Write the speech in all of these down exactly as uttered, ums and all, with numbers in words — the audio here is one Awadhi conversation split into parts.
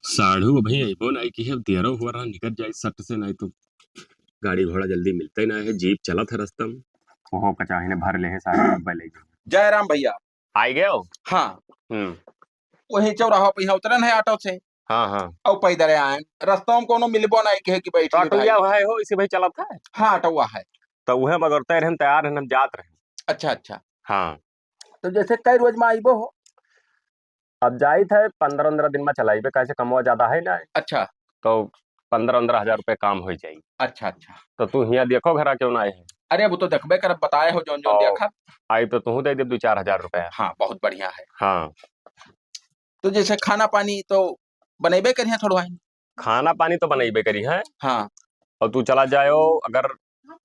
साढ़ू अभी अइबो नाई किहे, अब देरो हुआ रहा, निकल जाई सट से, नाई तो गाड़ी घोड़ा जल्दी मिलते नाई है, जीप चलत है रस्ता में। ओहो कचाही ने भर ले है सारे डब्बा ले जाओ। जय राम भैया। आई गयो? हाँ। हम्म। वही चौराहा पे यहाँ उतरन है ऑटो से। हाँ, हाँ। और पैदल आए, रस्ता में कोनो मिलबो नाई किहे कि बैठ तो ऑटो या भाई हो, इसे भाई चलत है? हाँ, ऑटो है। तो वह मगर तय रहन तैयार रहन, हम जात रहन। अच्छा, अच्छा। हाँ। तो जैसे कई रोज में आइबो हो? अब जाइत है, पन्द्रह उन्द्रह दिन में चलाइबे, काहे से कमवा ज्यादा है ना। अच्छा। तो पन्द्रह उन्द्रह हजार रुपये काम हो जाई। अच्छा, अच्छा। तो तू हियाँ देखो घरा क्यों ना आए है? अरे, वो तो देखबे करब, बताए हो जौन जौन और देखब। आई तो तू दे दे दो चार हजार रुपये। हाँ, बहुत बढ़िया है। हाँ। तो जैसे खाना पानी तो बनैबे करिहे थोड़ा है। खाना पानी तो बनैबे करी है। हाँ। और तू चला जाओ, अगर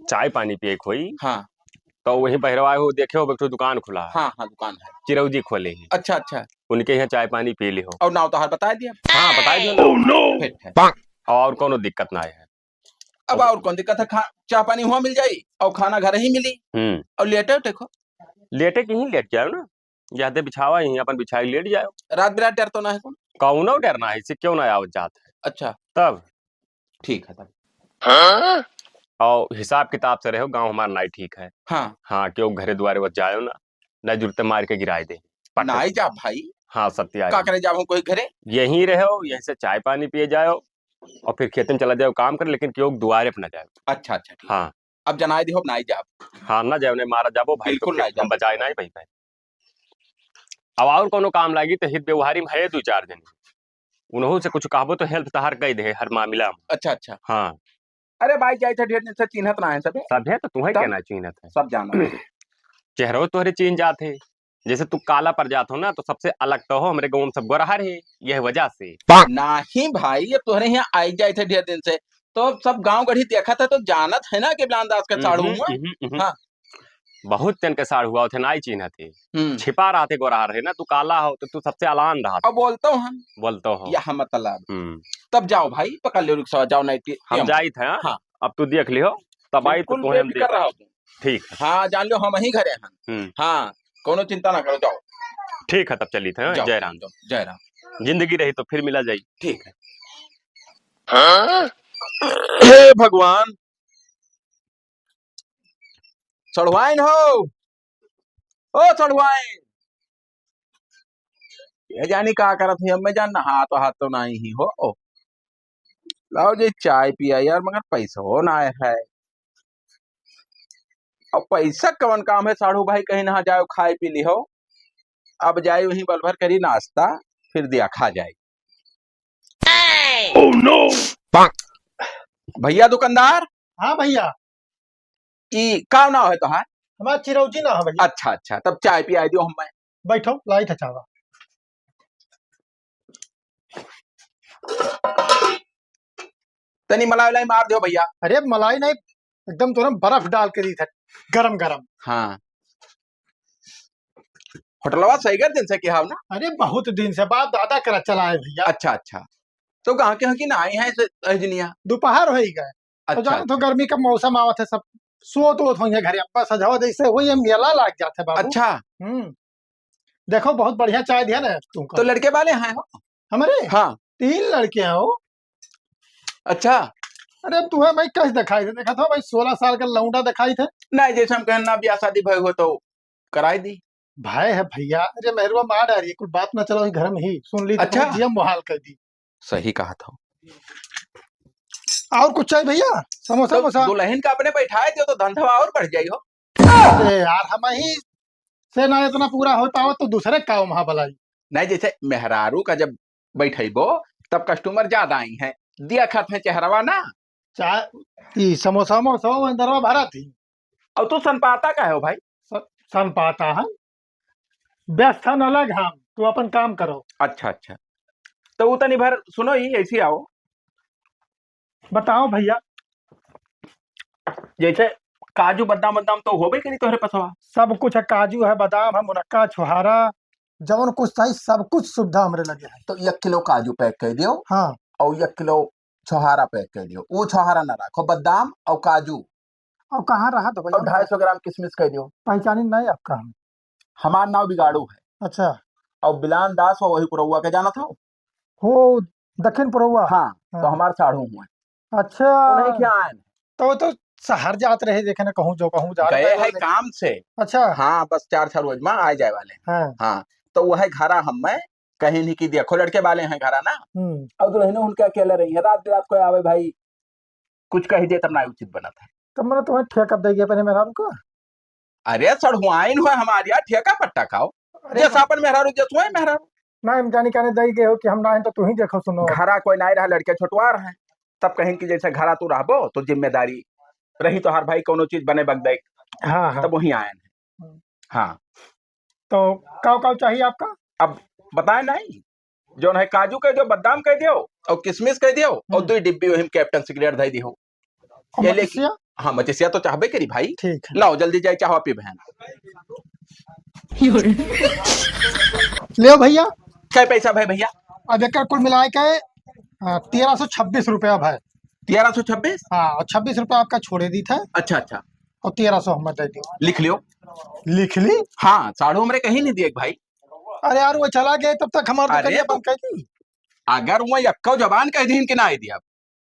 चाय पानी पिए के होई, हाँ। तो वहीं बहरवा हो, देखे हो, एक ठो दुकान खुला है। हाँ, हाँ, दुकान है। चिरौजी खोले ही। अच्छा, अच्छा। उनके यहाँ चाय पानी पी ली हो। और नाव तोहार बताए दिया। हाँ, बताए दिया। Oh, no! फिट है। और कोनो दिक्कत ना है। अब और कौन दिक्कत है? खा-, चाय पानी हुआ मिल जाई और खाना घर ही मिली। हम्म। और लेटे उठे खो। लेटे के ही लेट जाओ ना। यहदे बिछावा ही, अपन बिछाई लेट जाओ। रात बिरात डर तो ना है कौन? कौनो डर ना है, इसे क्यों ना आवत जात है। अच्छा। तब? ठीक है तब। हाँ? और हिसाब किताब से रहो, गाँव हमार नाई ठीक है। हाँ। हाँ, क्यों घरे दुआरे बस जाओ ना, नाई जुरते मार के गिराए दे। पट नाई से। जा भाई। हाँ, सत्य का आए। करे जाओ कोई घरे? यहीं रहो, यहीं से चाय पानी पिए जाओ और फिर खेत में चला जाओ काम कर, लेकिन क्यों दुआरे पे ना जाओ। अच्छा, अच्छा, ठीक। हाँ। अब जनाए दिहो, अब नाई जाब। हाँ, ना जाओ, नहीं मारा जाबो भाई, तो बिल्कुल फिर नाई हम जाब। बचाए नाई भाई, भाई। अब और कोनो काम लागी तो हित व्यवहारी में है दो चार जने, उन्हों से कुछ कहबो तो help तहार कई दे हर मामला में। अच्छा, अच्छा। हाँ। अरे भाई, जाइत है ढेर दिन से, चिन्हत ना है सबे। सबे तो तुम्हें तब? कहना चिन्हत है। सब जानो। चेहरो तोहरे चिन्ह जात है। जैसे तू काला पर जात हो ना, तो सबसे अलग तो हो, हमरे गाँव में सब गोरहर है, यह वजह से। नाही भाई, ये तोहरे यहाँ आई जाइत है ढेर दिन से, तो सब गाँव गढ़ी देखत है, तो जानत है ना कि बिलान दास का हम्म, साढ़ू हुआ। हम्म, हम्म। हाँ। बहुत जन के साढ़ू हुआ थे, नाई चिन्हत है। हम्म। छिपा रहते गोरहर है ना, तू काला हो, तो तू सबसे अलान रहा। अब बोलतो हम। बोलतो हो। यह मतलब। हम्म। तब जाओ भाई, पकड़ लियो रिक्शा, जाओ नाई टी-, हम टेम्पो। जाइत है, हाँ? हाँ। अब तू देख लियो, तब आई तो बिल्कुल तुम्हें हम बेफिक्र देख रहो। ठीक है। हाँ, जान लो, हम ही घरे हैं। हम्म। हाँ, कोनो चिंता ना करो, जाओ। ठीक है, तब चलित है, हाँ? जाओ, जय राम। जाओ, जय राम। जिंदगी रही तो फिर मिला जाई। ठीक है। हाँ? हे भगवान, सढ़ुआइन हो, ओ सढ़ुआइन, ये जानी का करत ही, हमें जान नहात वहात तो नाई ही हो। लाओ जे चाय पिया यार, मगर पैसो ना है। अब पैसा कवन काम है, साढ़ू भाई कहीं नहा जाओ, खाए पी लिहो। अब जाए वहीं बल भर करी नाश्ता, फिर दिया खा जाए। Oh no! भैया दुकानदार। हाँ भैया। ई का नाव है तोहार? हमार चिरौजी नाव है भैया। अच्छा, अच्छा, तब चाय पियाई दियो हमें। बैठो, लाई था चावा। तनी मलाई उलाई मार दियो भैया। अरे मलाई नहीं, एकदम तो ना बर्फ डाल के दी था, गरम गरम। हाँ। होटलवा सही कर दिन से किहा हो ना? अरे बहुत दिन से, बाप दादा करा चला है भैया। अच्छा, अच्छा। तो कहाँ के, यहाँ की ना आई है से-, अजनिया? दोपहर हो ही गए। तो अच्छा, जानो तो अच्छा। गर्मी का मौसम आवत है, सब सोत वोत होइए घरे, अब्बा सजावा जैसे होइए, मेला लाग जात है बाबू। अच्छा। हम्म। देखो, बहुत बढ़िया चाय दिया ना तुमको। तो लड़के वाले हैं हो? हमारे? हाँ। तीन लड़के हैं हो। अच्छा। अरे, अब तुम्हें भाई कैसे दिखाई दे? देखा था भाई, सोलह साल का लौंडा दिखाई थे। नहीं, जैसे हम कहन ना, ब्याह शादी भय हो तो कराई दी। भय है भैया, अरे मेहरुआ मार डारी, कुल बात ना चलो घर में ही सुन ली, तो अच्छा। तुम जियम मोहाल कर दी। सही कहा था। और कुछ चाहिए भैया? समोसा तो वोसा? दुल्हन का अपने बैठाए दो तो धंधा और बढ़ जाई हो। अरे यार, हम ही से ना इतना पूरा हो पावत तो दूसरे का वहाँ बुलाई। नहीं, जैसे मेहरारू का जब बैठेबो तब customer ज्यादा आई हैं, दिया खात हैं चेहरवा ना। चा-, ई समोसा वमोसा वो अंदरवा भरा थी। और तू सनपाता का हो भाई? स-, सनपाता है, व्यस्त है न अलग हम, तू अपन काम करो। अच्छा, अच्छा, तो वो तनी भर सुनो ही, ऐसी आओ। बताओ भैया। जैसे काजू, बादाम, बादाम तो होबे करी तोहरे पसवा। सब कुछ है, काजू है, बादाम है, मुनक्का, छोहारा, जवन कुछ चाहिए, सब कुछ सुविधा हमरे लगे है। तो एक किलो काजू pack कर दियो। हाँ। और एक किलो छोहारा pack कर दियो। वो छोहारा ना रखो, बादाम और काजू। और कहाँ रहा तो भैया? और ढाई सौ ग्राम किशमिश कर दियो। पहचानी नहीं आपका हम। हमार नाव बिगाड़ू है। अच्छा। और बिलान दास हो, वही पुरौआ के जानत हो? हो, दक्षिण पुरवा? हाँ, तो हाँ। हमार साढ़ू हुए। अच्छा। उन्हीं के यहाँ आए। तो वो तो शहर जात रहे, देखे ना, कहूँ जो कहूँ जा गए रहे हैं बोल दे। काम से। अच्छा। हाँ, बस चार छह रोज में आ जाए वाले हैं। हाँ। हाँ, तो वह घरा हम में कहीं नहीं कि देखो, लड़के वाले हैं घरा ना। हम्म। और दुल्हनों उनके अकेले रही है, रात बिरात कोई आवे भाई, कुछ कह दे तब ना उचित बनत है। तब मैंने तुम्हें ठेका दे गया अपने मेहरारू को। अरे सड़हुआइन हुआ हमार यार, ठेका पट्टा खाओ। अरे जैसा अपन मेहरारू, जैसा हुआ मेहरारू। ना, हम जानी कहने दे गए हो कि हम ना आए तो तू ही देखो सुनो। घरा कोई ना रहा, लड़के छोटवार हैं, तब कहीं कि जैसे घरा तू रहबो तो जिम्मेदारी रही तोहार भाई, कोनो चीज बने बगदे। हाँ, हाँ। तब वहीं आए हैं। हम्म। हाँ। तो काव काव चाहिए आपका? अब बताए नहीं, जौन है काजू कह दियो, बादाम कह दियो और किशमिश कह दियो और हम्म। दो डिब्बी वही कैप्टन सिगरेट धई दियो। और ये लेके मचिसिया? हाँ, मचिसिया तो चाहबे करी भाई। ठीक है। लाओ जल्दी जाए, चाहो पी बहन। लियो भैया। कै पैसा भाई भैया? अब एकर कुल मिलाए के, आ, तेरह सौ छब्बीस रुपया भाई। तेरह सौ छब्बीस? हाँ, और छब्बीस रुपया आपका छोड़े दी था। अच्छा, अच्छा। और तेरह सौ हमें दे दियो। लिख लियो। लिख ली? हाँ, साढ़ू हमरे कहीं नहीं दिए भाई। अरे यार, वो चला गए तब तक हमार अरे दुकानिया तो बंद कर दी। अगर वो यक्को जबान कह दीन कि ना दिया,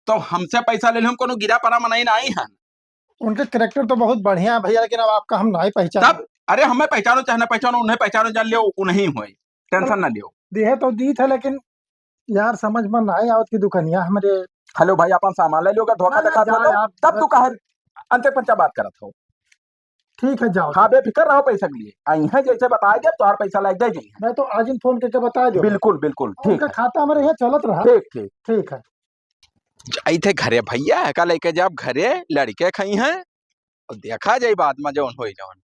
तो हमसे पैसा ले ले, हम कोनो गिरा परा मनई ना आई हैं। उनके कैरेक्टर तो बहुत बढ़िया है भैया, लेकिन अब आपका हम नहीं पहचान। तब अरे हमें पहचानो चाहे ना पहचानो, उन्हें पहचानो जान लियो, उन्हीं होए, टेंशन ना लियो। दिए तो दी थे, लेकिन यार समझ में नहीं आवत कि दुकानिया हमरे। हेलो भाई, अपन सामान ले लियो, अगर धोखा ना, ना, देखा था जाओ तो यार। तब तू कहे अंते पंचा बात करत हो। ठीक है, जाओ। हाँ, बेफिक्र रहो पैसा के लिए। आई हैं जैसे बताए दे, तोहार पैसा लाग जाए। मैं तो आज ही फोन करके बता दो। बिल्कुल, बिल्कुल, ठीक उनका है। खाता हमारे यहाँ चलत रहा। ठीक, ठीक। ठीक है। जाई थे घरे भैया, का लेके जाब घरे, लड़के खाई हैं, और देखा जाई बाद में जौन होई जौन।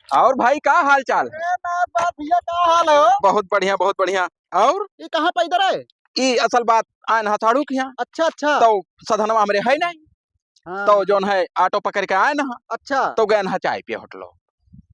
और भाई, का हाल चाल? अरे, ना बात भैया, का हाल है हो? बहुत बढ़िया, बहुत बढ़िया। और? ये कहाँ पे इधर है? ई असल बात आए ना साढ़ू के यहाँ। अच्छा, अच्छा। तो सधनवा हमरे है नहीं। हाँ। तो जौन है ऑटो पकड़ के आए ना। अच्छा। तो गए ना चाय पिए होटलो।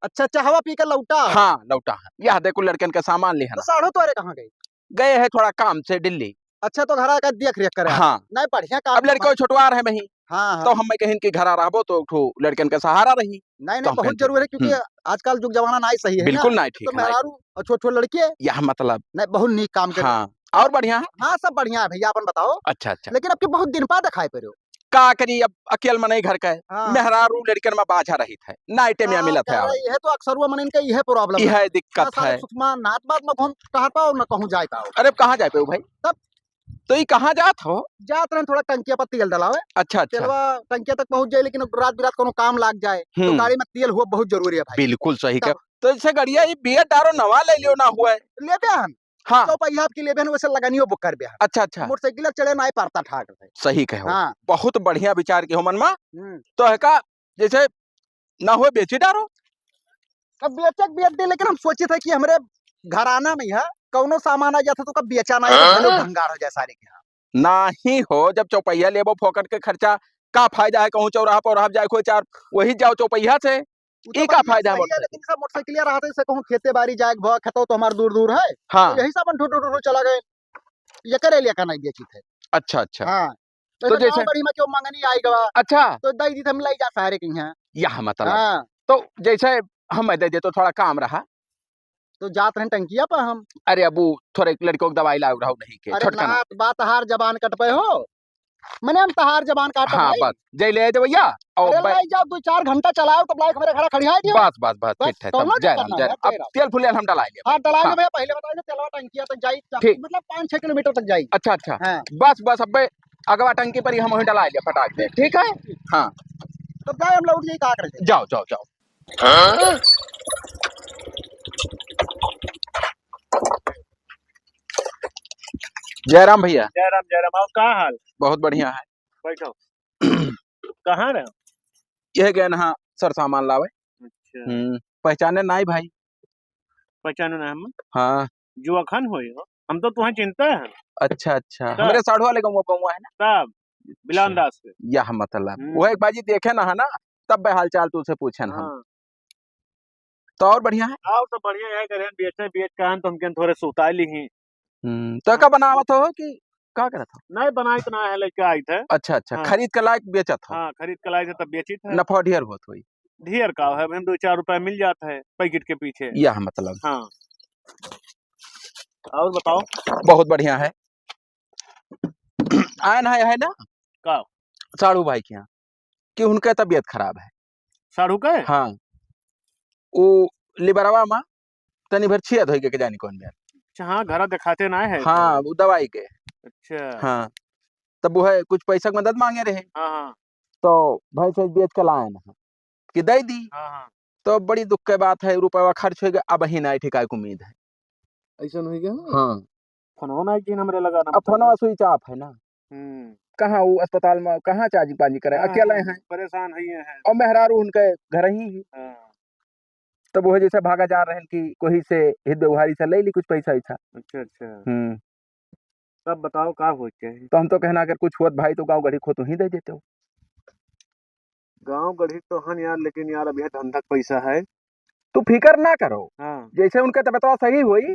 अच्छा, चाहवा पी के लौटा? हाँ, लौटा है। यह देखो लड़कन के सामान लिहन। तो साढ़ू तोरे कहाँ गए? गए हैं थोड़ा काम से दिल्ली। अच्छा, तो घरा का देख रेख करे। हाँ। नहीं, बढ़िया काम अब लड़के है। छोटवार है वहीं। हाँ, हाँ। तो हम मैं कहिन कि घरा रहबो तो एक ठो लड़कन का सहारा रही। नहीं, तो नहीं, हम बहुत कहिन जरूरी है, क्योंकि हम्म। आजकल जुग जमाना नाई सही है ना। बिल्कुल नाई ठीक तो है, नाई। मेहरारू और छोट छोट लड़के। यह मतलब। नहीं, बहुत नीक काम करे। हाँ, और बढ़िया है? हाँ, सब बढ़िया है भैया, अपन बताओ। अच्छा, अच्छा। लेकिन अब के बहुत दिन बाद दिखाई पड़े हो। का करी, अब अकेल मनई घर का है। हाँ। मेहरारू लड़कन में बाझा रहित है, नाइटे में का मिलत है करे, आवे। यह तो अक्सर हुआ मनइन के यह प्रॉब्लम है। यह दिक्कत ना सारे है। सुखमा नात बात में घूम टहर पाओ, ना कहूँ जाए पाओ। अरे, अब कहाँ जाए पाओ भाई? तब तो ई कहाँ जात हो? जात रहन थोड़ा टंकिया पर तेल डलावे। अच्छा, अच्छा। तेलवा टंकिया तक पहुँच जाए, लेकिन अब रात बिरात कोनो काम लाग जाए, तो हम्म। गाड़ी में तेल हुआ बहुत जरूरी है भाई। बिल्कुल सही तब। कह। तो जैसे गड़िया ई बियर डारो नवा ले लियो ना हुआ है। लेबे हन। हाँ। चौपहिया आपकी लेबे हन, वैसे लगानियो बुक करबे हन। अच्छा, अच्छा। मोटरसाइकिल चढ़े ना पारता ठाक रहे। सही कहो। हाँ। बहुत बढ़िया विचार के हो मन मा। हम्म। तो है का, जैसे ना हो बेची डारो। अब बेचे के बेच दे, लेकिन हम सोचित है कि हमरे घराना में है, कौनो सामान आ जाता तो कब बेचा ना, तो हाँ? भले भंगार हो जाए सारे के। हाँ। नाही हो, जब चौपहिया लेबो फोकट के खर्चा, का फायदा है कहूँ चौराहा पर जाए कोई चार, वही जाओ चौपहिया से, वो तो ई का बात फायदा है सही है, मोटरसाइकिल? लेकिन सब मोटरसाइकिलिया रहते से कहूँ खेते बाड़ी जाए के भा, खेतो तो हमार दूर दूर है, हाँ। तो यही से अपन ढो ढो ढो ढो चला गए, ये करे लिया का नहीं बेचित है। अच्छा, अच्छा। हाँ। तो तो जैसे जैसे गाँव बड़ी में क्यों मंगनी आई गवा, अच्छा। तो दई दी हम लाई जा सारे के यहाँ। यह मतलब। हाँ। तो जैसे हम दे दे तो थोड़ा काम रहा। तो जात रहन टंकिया पर हम। अरे अबू, थोड़े लड़कों को दवाई लाओ रहो नहीं के, अरे छोटका ना। ना, बात हार जबान कट पे हो। मने हम तहार जबान काटब हाँ, भाई। बस, जय ले आए भैया। और अरे बै- लाई जाओ, दो चार घंटा चलाओ, तब लाइक मेरे घर खड़ी है दियो। बस, बस, बस, बस, ठीक है, कौनो तब जय दिक्कत राम, ना जय है, राम। अब जय राम। तेल फुल हम डला लेब। हाँ, डला हाँ। लेब भैया, पहले बता दे, तेलवा टंकिया तक जाई, ठीक। मतलब पाँच छह किलोमीटर तक जाई। अच्छा, अच्छा। हाँ। बस, बस, अबे अगवा टंकी पर ही हम वहीं डला लेब, पटाक दे, ठीक है? हाँ। तब जाए हम लौट जाई, का करे? जाओ, जाओ, जाओ। जय राम भैया। जय राम, जय राम। और का हाल? बहुत बढ़िया है। बैठो। कहाँ रहे? यह गए ना सर सामान लावे। अच्छा। हम्म, पहचाने नाई भाई। पहचानो ना हम? हाँ। जुआखन होई हो। हम तो तुम्हें चिंता है। अच्छा, अच्छा। तब। हमरे साढ़ू वाले गौवा, गौवा है ना? तब, बिलान अच्छा। दास के। यह मतलब। हम्म। वो एक बाजी देखे ना है ना, तब बे हाल चाल तुझसे पूछन हम। हाँ। तो और बढ़िया है? और तो बढ़िया है, करें बेचे, बेच के हम तुमके थोड़े सुताई ली ही। हम्म, तो का बनावत हो कि का करत हो? नहीं, बनाई तो ना है, लेके आई थे। अच्छा, अच्छा, हाँ। खरीद के लायक बेचत हो? हाँ, खरीद के लायक थे तब बेचित है। नफा ढेर होत होई। ढेर का है, अभी दो चार रुपया मिल जात है पैकेट के पीछे। यह मतलब। हाँ। और बताओ? बहुत बढ़िया है। आयन है, है ना? का? साढ़ू भाई के यहाँ, कि उनके तबीयत खराब है। साढ़ू के? हाँ। उ लिबरवा मा तनी भर छियत होई के, के जानी कौन बेर। अच्छा, हाँ, घरा देखाते ना है हाँ, तो। उ दवाई के। अच्छा। हाँ। तब वो है, कुछ पैसा के मदद मांगे रहे। हाँ, हाँ। तो भैंस वैंस बेच के लाए ना कि दे दी। हाँ, हाँ। तो बड़ी दुख के बात है, रुपया खर्च हो गया, अब ही ना ठिकाए के उम्मीद है। ऐसन हो गया? हाँ। फोनवा ना एक दिन हमरे लगा ना अब बता फोनवा दे। Switch off है ना। हम्म। कहाँ वो अस्पताल में, कहाँ चार्जिंग पांजी करे, हाँ, अकेले हाँ, हैं। परेशान है ये हैं। और मेहरारू उनके घर ही ही। हाँ। तब वो जैसे भागा जा रहे हैं कि कोई से हित व्यवहारी से ले ली कुछ पैसा वैसा। अच्छा, अच्छा। हम्म। तब बताओ का हो चाही? तो हम तो कहना अगर कुछ होत भाई तो गाँव गढ़ी खो तो ही दे देते हो। गाँव गढ़ी तो हन यार, लेकिन यार अब यह धंधा के पैसा है। तू फिकर ना करो। हाँ। जैसे उनके तबियतवा सही होई,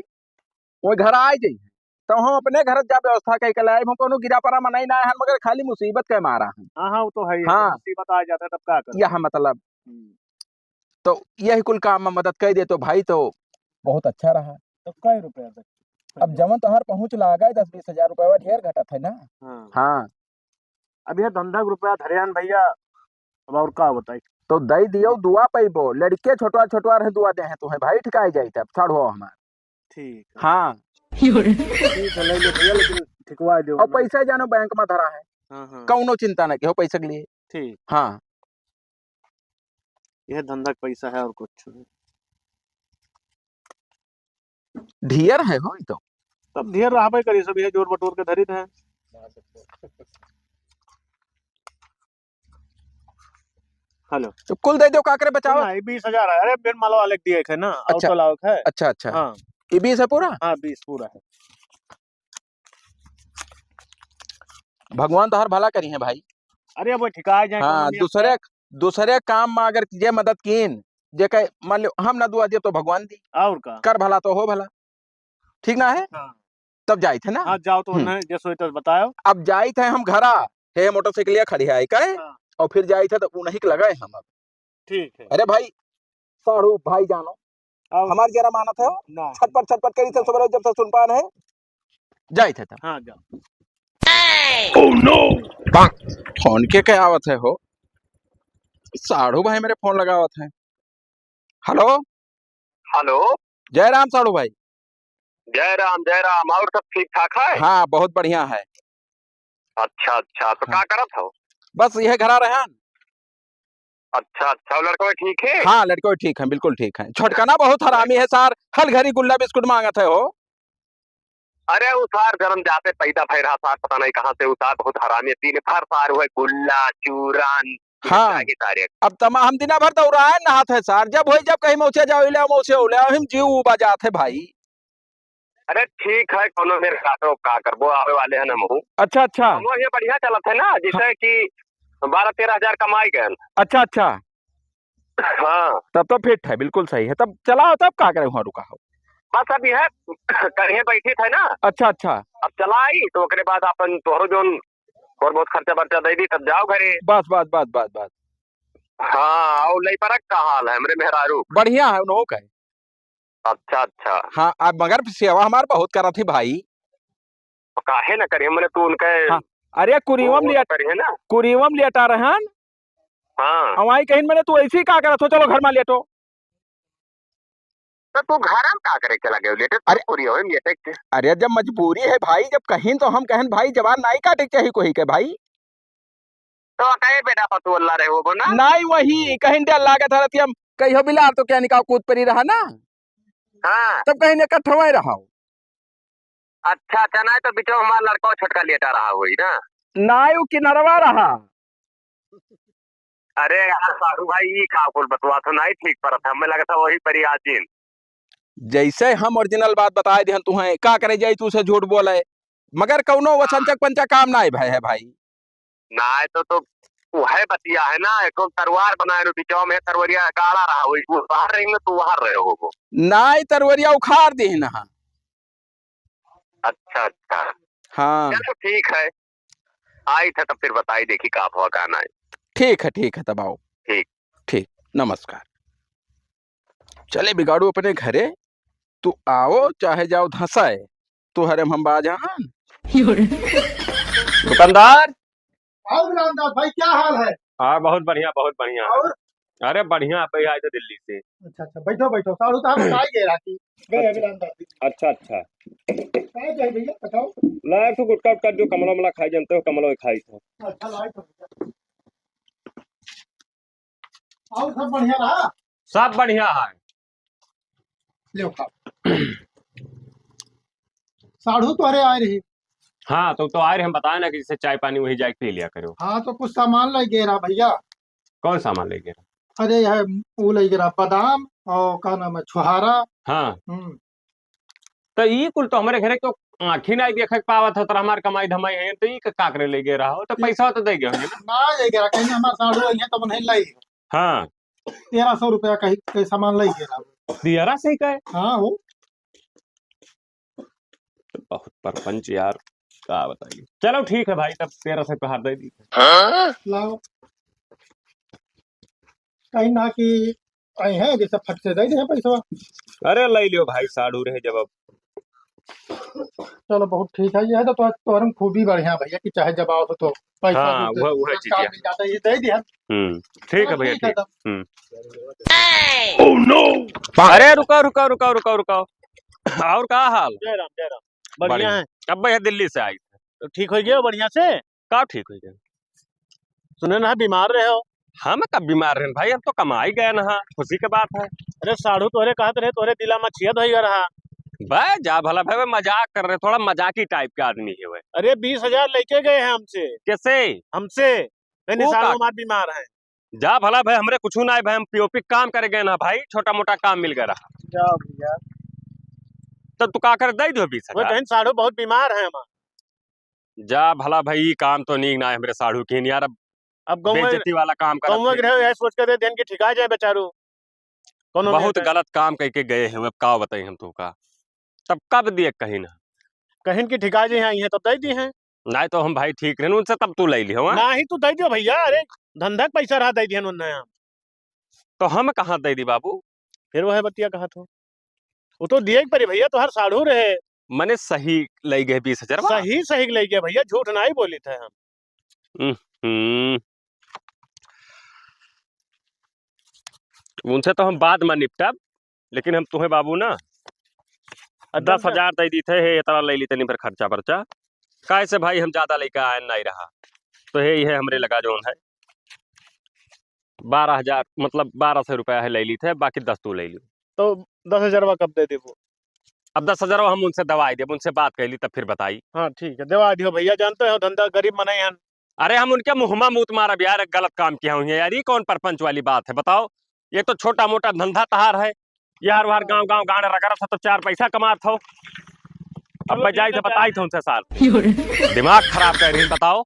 वो घर आ जाई। तो हम अपने घर जा व्यवस्था कई के लाए, हम कोनो गिरा परा मनई ना हन, मगर खाली मुसीबत के मारा हन। हाँ, हाँ, वो तो है ही। हाँ। मुसीबत आ जाता है तब का करो? यह मतलब। हम्म। तो यही कुल काम में मदद कर दे तो भाई तो बहुत अच्छा रहा। तो कै रुपया तक? अब जवन तोहर पहुँच लागे दस बीस हजार रुपया ढेर घटत है ना। हाँ। हाँ। अब यह धंधा के रुपया धरे हन भैया, अब और का बताई? तो दई दियो, दुआ पैबो, लड़के छोटवा छोटवा रहे दुआ दे हैं तुम्हें भाई, ठिकाई जाई तब साढ़ो हमार। ठीक है। हाँ। ठीक है, ले ले भैया, लेकिन ठिकवा दो और ना। पैसा जानो बैंक में धरा है। हाँ, हाँ। कौनो चिंता ना किहो पैसे के लिए। ठीक। हाँ। यह धंधा के पैसा है और कुछ नहीं। ढेर है हो ई तो। तब ढेर रहबे करी, सब यह जोड़ बटोर के धरित है। हेलो। तो कुल दे दो, का करे बचाओ? ना, ये बीस हजार है। अरे, बिन मालवा वाले के दिए थे ना, और अच्छा। तो लाओ थे। अच्छा, अच्छा। हाँ। ये बीस है पूरा? हाँ, बीस पूरा है। भगवान तोहर भला करी है भाई। अरे, वो ठिकाए जाए, हाँ, कोनो नियम दूसरे, है। दूसरे काम में अगर जे मदद कीन, जे कहे, मान लो, हम ना दुआ दिए तो भगवान दी। और का? कर भला तो हो भला। ठीक ना है? हाँ। तब जाइत है ना? हाँ, जाओ तो हम्म। उन्हें जे सोई तो बताओ। अब जाइत है हम घरा, हे मोटरसाइकिलिया खड़ी है, कहे? हाँ। और फिर जाइत है तो उन्हीं के लगाए हम अब। ठीक है। अरे भाई, साढ़ू भाई जानो, और हमार जरा मानत है हो? ना। छटपट, छटपट करी थे ना। सुबह जब से सुनपान है, जाइत है तब। हाँ, जाओ। Oh no! फोन के क्या आवत है हो? साढ़ू भाई मेरे फोन लगावत है। हेलो? हेलो? जय राम साढ़ू भाई। जय राम, जय राम। और सब ठीक ठाक है? हाँ, बहुत बढ़िया है। अच्छा, अच्छा। तो हाँ। का करत हो? बस यह घरा रहन। अच्छा, अच्छा। और लड़का ठीक है? हाँ, लड़का ठीक है, बिल्कुल ठीक है। छोटकना बहुत हरामी है सार, हर घड़ी गुल्ला बिस्कुट मांगत है हो। अरे, उ सार जन्म जाते पैदा भय रहा सार, पता नहीं कहाँ से उ सार बहुत हरामी है। दिन भर सार हुए गुल्ला, चूरन, हाँ। ये सारे। अब तमा हम दिना भर दौड़ाए नहात है सार, जब होई जब कहीं मौसे जाओ ले, मौसे हो ले, हम जीव उबा जात है भाई। अरे ठीक है, कोनो मेरे साथ हो, का करबो, आवे वाले हैं हमहू। अच्छा, अच्छा। हमहू ये बढ़िया चलत है ना, जैसे हाँ। कि बारह तेरह हजार कमाई गए। अच्छा, अच्छा। हाँ। तब तो फिट है, बिल्कुल सही है। तब चलाओ, तब का करे, वहाँ रुका हो। बस अब यह करिए बैठी थे ना। अच्छा, अच्छा। अब चलाई तो ओकरे बाद अपन तोहरो जोन और बहुत खर्चा बर्चा दे दी, तब जाओ घरे। बस, बस, बस, बस, बस। हाँ, और लई परक का हाल है, हमरे मेहरारू? बढ़िया है, उन्हों का है। अच्छा, अच्छा। हाँ, अब मगर सेवा हमार बहुत करत ही भाई। तो काहे ना करिए, मने तू उनके हाँ, अरे कुरियम वो तो लिया, करिए ना। कुरियम लियाटा रहन। हाँ। अवाई कहिन मने तू ऐसे ही का करत हो, चलो घर में लेटो। तो तू घर में का करे चला गयो लेटे? अरे कुरियम लेटे के। अरे जब मजबूरी है भाई, जब कहिन तो हम कहन भाई, जवान नाई काटे के चाही कोई के भाई। तो कहे बेटा पतु अल्लाह रहे होबो ना? नाई वही, कहिन डर लागत है रतिया में, कहियो बिलार तो क्या निकाल कूद परी रहा ना? हाँ। तब कहिन इकट्ठा वही रहा। अच्छा, अच्छा, नाई तो बीचो हमार लड़का छोटका लेटा रहा होई ना? नाई, वो किनारवा रहा। अरे यार, साढ़ू भाई, ई का कुल बतवा तो नाई ठीक परत है, हमें लगा था वही परी आजिन। जैसे हम original बात बताए दिहन तुहें, का करे जाई तू से झूठ बोले, मगर कौनो हाँ। वसंचक पंचक काम नाई भय है भाई। नाई तो, तो वह बतिया है ना, एको तरुआर बनाए लो, बिचवा में तरुआरिया गाड़ा रहा होई, वो बाहर रहेंगे तो बाहर रहे होबो। नाई, तरुआरिया उखाड़ दिहन हा। अच्छा, अच्छा। हाँ। चलो ठीक है, आई थे तब फिर बताई देखी का हुआ का नाई। ठीक है, ठीक है, तब आओ। ठीक। ठीक, नमस्कार। चले बिगाड़ू अपने घरे, तू आओ चाहे जाओ धंसाए। तोहरे में हम बाज हन। दुकानदार। और रामदास भाई, क्या हाल है? हाँ, बहुत बढ़िया, बहुत बढ़िया। और? अरे, बढ़िया, अबे आए थे दिल्ली से। अच्छा, अच्छा, बैठो, बैठो। साढ़ू साहब, चाय दे रहा थी। गए अभी रामदास जी। अच्छा, अच्छा। चाय चाहिए भैया, बताओ। ला, एक ठो गुटखा उटखा जो कमला उमला खाई, जानते हो, कमला खाई था। अच्छा, लाए तो भैया। और सब बढ़िया रहा? सब बढ़िया है। लो खाओ। साढ़ू तोहरे आए रही। हाँ, तो, तो आए रहे, हम बताए ना कि जैसे चाय पानी वही जाके पी लिया करो। हाँ, तो कुछ सामान लइ गए रहा भैया। कौन सामान लइ गए रहा? अरे, यह वो लइ गए रहा, बादाम और का नाम है, छुहारा। हाँ। हम्म। तो ई कुल तो हमरे घरे क्यों आँखी नाहीं देखे के पावत है, तोरा हमार कमाई धमाई है, तो ई का, का करे लइ गए रहा हो? तो ई पैसा तो दे गए होंगे ना? ना लइ गए रहा, कहीं हमार साढ़ू आई है, तो नहीं लाई। हाँ। तेरह सौ रुपया का ही, का सामान लइ गए रहा। तेरह सौ का है? हाँ हो। बहुत परपंच यार, का बताइए। चलो ठीक है भाई, तब तेरह सौ पे हाथ दे दी। लाओ। कहीं ना कि आई है, जैसे फट से दे दे पैसा। अरे ले लियो भाई, साढ़ू रहे जब अब। चलो बहुत ठीक है, ये है तो तोहर, तोहर में खूबी बढ़िया भैया कि चाहे जब आओ तो, तो पैसा हाँ, भी वह, वह चीज काम है। मिल जाता है, ये दे दिया। हम्म, ठीक है चलो भैया, ठीक है ठीक। तब। हम्म। Oh no! अरे रुको, रुको, रुको, रुको, रुको। और का हाल? जय राम, जय राम। बढ़िया बढ़िया। है। अब भैया दिल्ली से आई। तो ठीक हो गया बढ़िया से? का ठीक हो गया? सुने ना बीमार रहे हो। हम कब बीमार रहन भाई, हम तो कमाई गए ना, खुशी के बात है। अरे साढ़ू तोहरे कहत रहे, तोहरे दिला मछिया धोई रहा। बे जा भला भाई, वे मजाक कर रहे, थोड़ा मजाकी टाइप के आदमी है वे। अरे बीस हजार लेके गए हैं हमसे। कैसे? हमसे। नहीं, नहीं, वो साढ़ू का? हमार बीमार है। जा भला भाई, हमरे कुछ ना है भाई, हम पीओपी काम करे गए ना भाई, छोटा मोटा काम मिल गया रहा। जा भैया। तो तू का कर दे दो बीस हजार? वो कहीं साढ़ू बहुत बीमार है हमार। जा भला भाई, ई काम तो नीक ना है हमरे साढ़ू की यार, अब अब गौवा, बेइज्जती वाला काम करत गौवा है। के रहे, यह सोच के दे देन कि ठिका जाए बेचारू। कोनो बहुत मेहनत। गलत काम करके गए हैं, अब का बताई हम तो का। तब कब दिए कहीं ना? कहीं की ठिका जे हैं, ये तब दे दी हैं। नहीं तो हम भाई ठीक रहन उनसे, तब तू ले लियो, हाँ? नहीं, तू दे दियो भैया, अरे धंधा के पैसा रहा दे दिहन उन्हें हम। तो हम कहाँ दे दी बाबू? फिर वह बतिया कहा थो। वो तो दिए के पड़ी भैया, तोहर साढ़ू रहे। मने सही लइ गए बीस हजार बा? सही, सही लइ गए भैया, झूठ नहीं बोली थे हम। हम्म, हम्म। उनसे तो हम बाद में निपटब, लेकिन हम तुहे बाबू ना अब दस हजार दे दी थे, हे इतना ले ली तनी पर खर्चा बर्चा। काहे से भाई हम ज्यादा लेके आए नहीं रहा, तो हे, ये हमरे लगा जौन है बारह हजार, मतलब बारह सौ रुपया है ले ली थे, बाकी दस तू ले ली। तो दस हजारवा कब दे देबो? अब दस हजारवा हम उनसे दवाई देब, उनसे बात कर ली तब फिर बताई। हाँ ठीक है, दवाई दियो भैया, जानते हो धंधा गरीब मनई हन। अरे हम उनके मुँहमा मूत मारब यार, गलत काम किया हुई है यार, ये कौन परपंच वाली बात है बताओ? ये तो छोटा मोटा धंधा तहार है यार, वार गाँव गाँव गाँड रगड़त हो तो चार पैसा कमात हो। अब चलो मैं जाई ठीक तो है, बताई था उनसे सार। दिमाग खराब कर रही बताओ,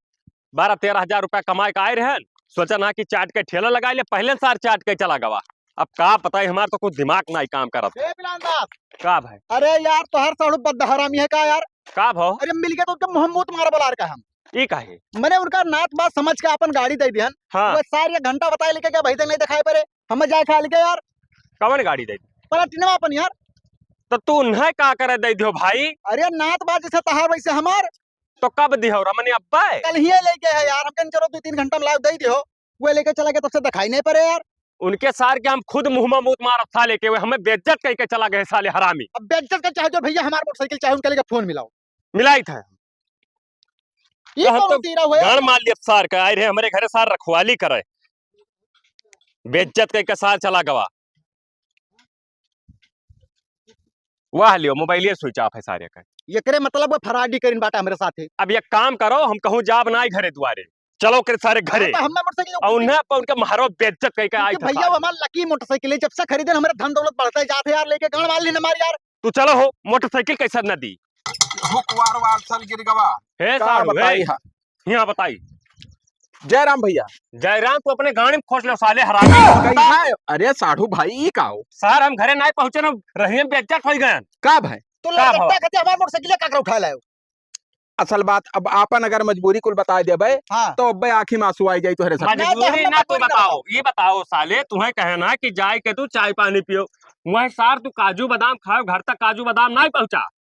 बारह तेरह हजार रुपया कमाए के आए रहन, सोचा ना कि चाट के ठेला लगा ले, पहले सार चाट के चला गवा। अब का पता है, हमार तो कुछ दिमाग ना ही काम करत। ए बिलान दास। का भाई? अरे यार, तोहर साढ़ू बद्दा हरामी है का यार? का भाव? अरे मिल गया तो उनके मुँह मूत मारा बलार का हम। ई काहे? मैंने उनका नात बात समझ के अपन गाड़ी दे दिहन। हाँ। वो सार एक घंटा बताए लेके गया, भाई तक नहीं दिखाई पड़े। हमें जाए खा लेके यार। कवन गाड़ी दे दी? प्लाटिनवा अपन यार। तो तू उन्हें का करे दे दियो भाई? अरे नात बात जैसे तहार वैसे हमार। तो कब दिहो रमनी अब्बा? कल ही लेके है यार, हमके चलो दो तीन घंटा में लाओ दे दिहो। वो लेके चला गया, तब से दिखाई नहीं पड़े यार। उनके सार के हम खुद मुँह में मूत मारत था लेके, वो हमें बेइज्जत करके चला गए साले हरामी। अब बेइज्जत का चाहे जो भैया, हमार मोटरसाइकिल चाहे, उनके लेके फोन मिलाओ। मिलाई था। ये तो हम कौन तो तीरा हुआ? गाड़ मार लिया सार का, आए रहे हमारे घरे सार रखवाली करे, बेइज्जत करके सार चला गवा। वाह लियो, मोबाइल ये switch off है सारे का। एकरे मतलब वो फराडी करिन बाटा हमरे साथे। अब एक काम करो, हम कहूँ जाब ना घरे दुआरे, चलो के सारे घरे। हाँ, तो हमें मोटरसाइकिल और उन्हें पर उनके मारो बेइज्जत करके आई क्योंकि था भैया, सारे। वो हमार लकी मोटरसाइकिल है, जब से खरीदे हमारे धन दौलत बढ़ता जात है यार, लेके गाड़ मार लेने हमारे यार। तू चलो हो, मोटरसाइकिल कैसे न दी? वो कुवार वार सल गिर गवा। हे का साढ़ू, बताई हे। हा? यहाँ बताई। जय राम भैया। जय राम, तू अपने गाड़ी में खोस लो साले हरामी। कहीं है? अरे साढ़ू भाई, ई का हो? सर, हम घरे नहीं पहुँचे ना, रहिए बेइज्जत हो गए। का भाई? तो का लड़का भाई? कहते हमारे मोटरसाइकिल का कर उठा लायो? असल बात, अब आपन अगर मजबूरी कुल बताए देबे, हाँ। तो अब्बे आँखी में आंसू आई जाई तोहरे साथ। मजबूरी ना, तो हम ना मजबूरी ना, तू मजबूरी ना बताओ, बताओ। ये बताओ साले, तुम्हें कहना कि जाए के तू चाय पानी पियो, वह सार तू काजू बादाम खाओ, घर तक काजू बादाम नहीं पहुँचा।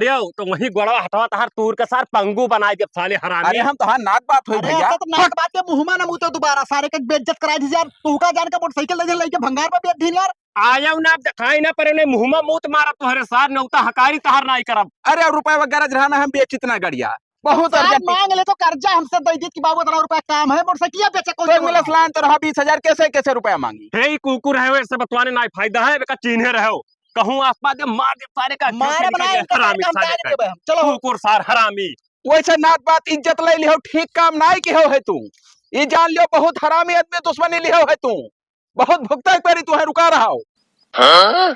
करियो तो वहीं गोड़वा हथवा तहार तूर के सार पंगु बनाइ देब सारे हरामी। अरे हम तोहार नात बात होई अरे भइया। ऐसा तो नात बात के मुँह मा ना मुँह तो दोबारा सारे के बेइज्जत कराइ दीजिए यार। तू का जान के मोटरसाइकिल ले लेके भंगार मा बेच दीन यार। आयउ ना, अब देखाई ना परे, नहीं मुँह मा मूत मारब तोहरे सार, नौता हकारी तहार नाई करब। अरे, अब रुपया वगैरह जरहा ना, हम बेचित ना गड़िया, बहुत सार urgent। मांग ले तो कर्जा हमसे दे दीत कि बाबू इतना रुपया काम है, मोटरसाइकिल बेचे कोई तो नहीं मिलस बोला। लान तो रहा बीस हजार, कैसे, कैसे रुपया मांगी? हे, ई कुकुर है, वैसे बतवाने नाई फायदा है, बेका चीन्हे रहो। कहूँ आसपास जब मार दे सारे का मार खेत बना निकल गया, इनका हरामी करके हम सारे डाल का। देबे हम। चलो। कुकुर सार हरामी। वैसे नात बात इज्जत ले लिहो, ठीक काम नाई किहो है तू। ई जान लियो, बहुत हरामी आदमी दुश्मनी लिहो है तू। बहुत भुगताइ परी तू है, रुका रहो। हाँ?